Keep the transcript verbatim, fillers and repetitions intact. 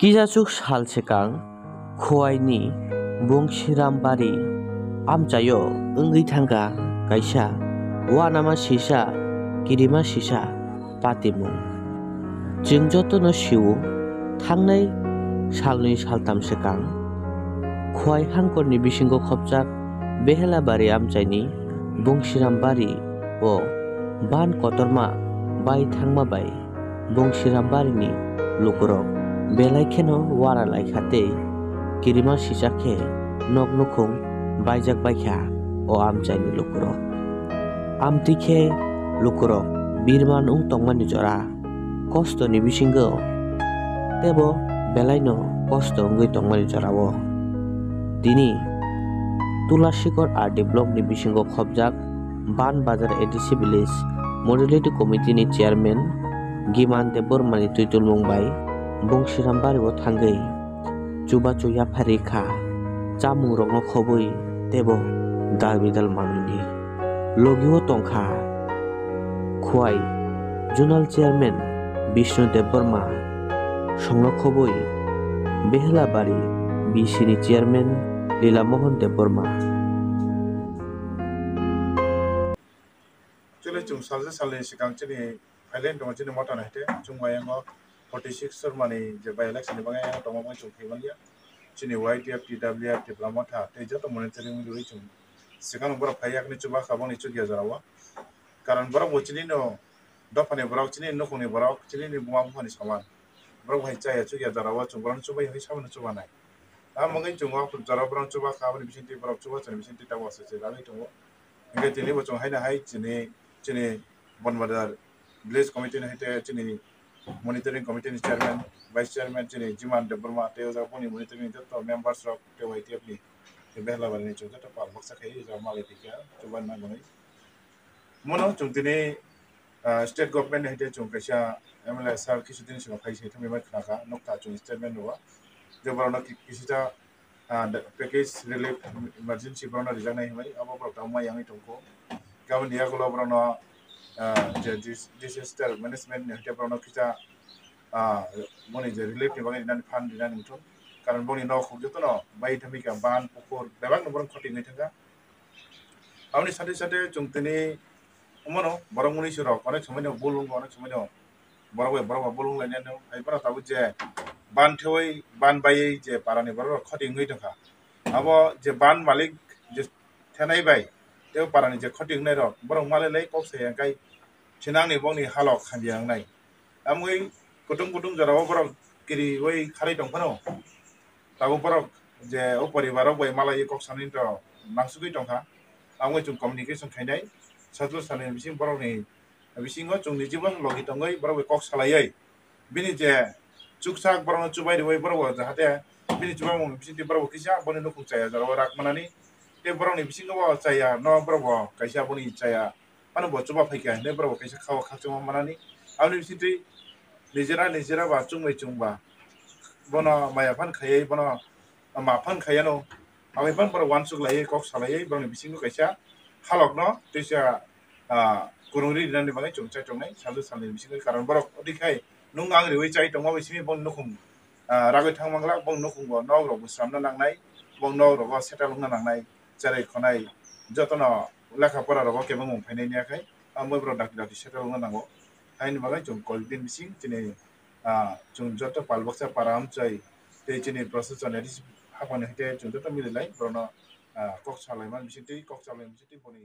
Twijasuk sal swkang Khowai ni Bongsirambari amchaio wngwi thangkha kaisa uanama sisa, kirima sisa patimung. Chwng jotono sio, thangnai salnwi saltam swkang Khowai hangkorni bisingo khopjak Behelabari amchaini Bongsirambari o ban kotorma bai thangma bai Bongsirambari ni lukurok belai kheno wara laikha tei kirima sisa khe nok nukhung baijak baikha o amchaini lukurok. Amtwi khe lukurok birman wng tongmani jora, kostoni bisingo teibo belaino kosto wngwi tongmani jorao. Tini Tulasikor R D block ni bisingo khopjak Ban Bazar A D C Village Modality Committee ni Chairman Giman Debbarma ni twitulmung bai Bongsirambari o thangwi chubachu yapharwi kha, chamungrokno khobwi teibo dal bidal manwini. Logio tongkha Khowai Zonal Chairman Bishnu Debbarma, songno khobwi Behelabari B C ni Chairman Lila Mohan Debbarma. Chwlwi chwng salsa salni swkang chini phailai tongo chini motha naithe chwng ayango forty six Chormani je by election ni bagwi ayango tongma bagwi chwng khaimanya. Chini Y T F, T W F, Tipra Motha tei joto monitoring wngwi chwng swkang borok phai yakni chuba kha boni chukya jorao. Karon borok bo chini no dophani borok, chini nukhungni borok, chini ni buma buphani soman. Borok hai chaya chukya jorao chwng borokno chubai hai sabono chubanai. Tamo wngwi chwng o jorao borok chuba kha aboni bisingtwi borok chuba chani bisingtwi tabuk aswk se ragwi tongo. Hingke tini bo chwng haino hai chini, chini Bonbazar Village Committee ni hai te chini Monitoring Committee ni Chairman, Vice Chairman chini Jiman Debbarma tei o jaga boni monitoring ni joto members rok tei Y T F ni tei Behelabari ni chwng joto pal baksa khai o jaga malai phaikha chuban na bagwi. Mono chwng tini, ah, state government ni hai te chwng kaisa M L A sir kisu din swngo phai se thangwi mai khna kha, nukha chwng statement rwo. Je borok no ki-, kisita ah, the package relief emergency borokno rijaknai hinwi abo borok tamo mai yangwi tongkho. Gaboni yagulo borokno, ah, je dis-, disaster management ni hwnkhe borokno kisa, ah, boni je relief ni bagwi rinani fund rinani muchung. Karon boni nok huk jotono bai thangwi kha ban, pukur bebakno borok khoti wngwi thangkha. Aboni sate sate chwng tini Omono borok mwnwi sirok onek somoino bul wngo, onek somoino borok bai borok bo bul wnglainai no. Hai phano tabuk je ban thewi, ban baiwi je parani borok rok khoti wngwi tongkha. Abo je ban malik je thenai bai tei parani je khoti wngnai rok borok malai lai kok sai ya kai thinangni bongni halok hamya wngnai. Amwi kutung kutung jorao borok kiriwi kharwi tong phano. Tabuk borok je o poribar rok bai malaiwi kok sanani to nangsugwi tongkha. Amwi chwng communication khainai. Sajwk sanani bising borokni bisingo chwng ni jibon logi tongwi borok bai kok salaiwi. Bini je chuksak borokno chubai rwi borok bo jahate bini chubamung bisingtwi borok bo kisa boni nukhung chaya jorao rak manani. Tei borokni bisingo bo chaya no borok bo kaisa boni chaya. Ano bo chuba phaikha hinwi borok bo kaisa khao khakchangma manani. Aboni bisingtwi nijera nijera ba chwngbai chwngba bono maya phan khaiwi bono ma phan khaiwi ano. Aboni phan borok uansuk laiwi kok salaiwi borokni bisingo kaisa halokno teisa, ah, kwrwngri rinani bagwi chwng chai tongnai sajwk salni bisingo karon borok odikhai nwng ang riwi chai tongma bai simi boni nukhung, ah, ragwi thang manglak boni nukhungo nok rok bo swnamna nangnai boni nok rogo settle wngna nangnai. Cherai khonai jotono lekha pora rogo kebengmung phainai niya khai, amo borok dakti dakti settle wngna nango. Haini bagwi chwng koi din bising chini, ah, chwng joto pal baksa para amchai tei chini procession haphangni hai tei chwng joto mililai borokno, ah, kok salai man bising tei kok salai bising tei boni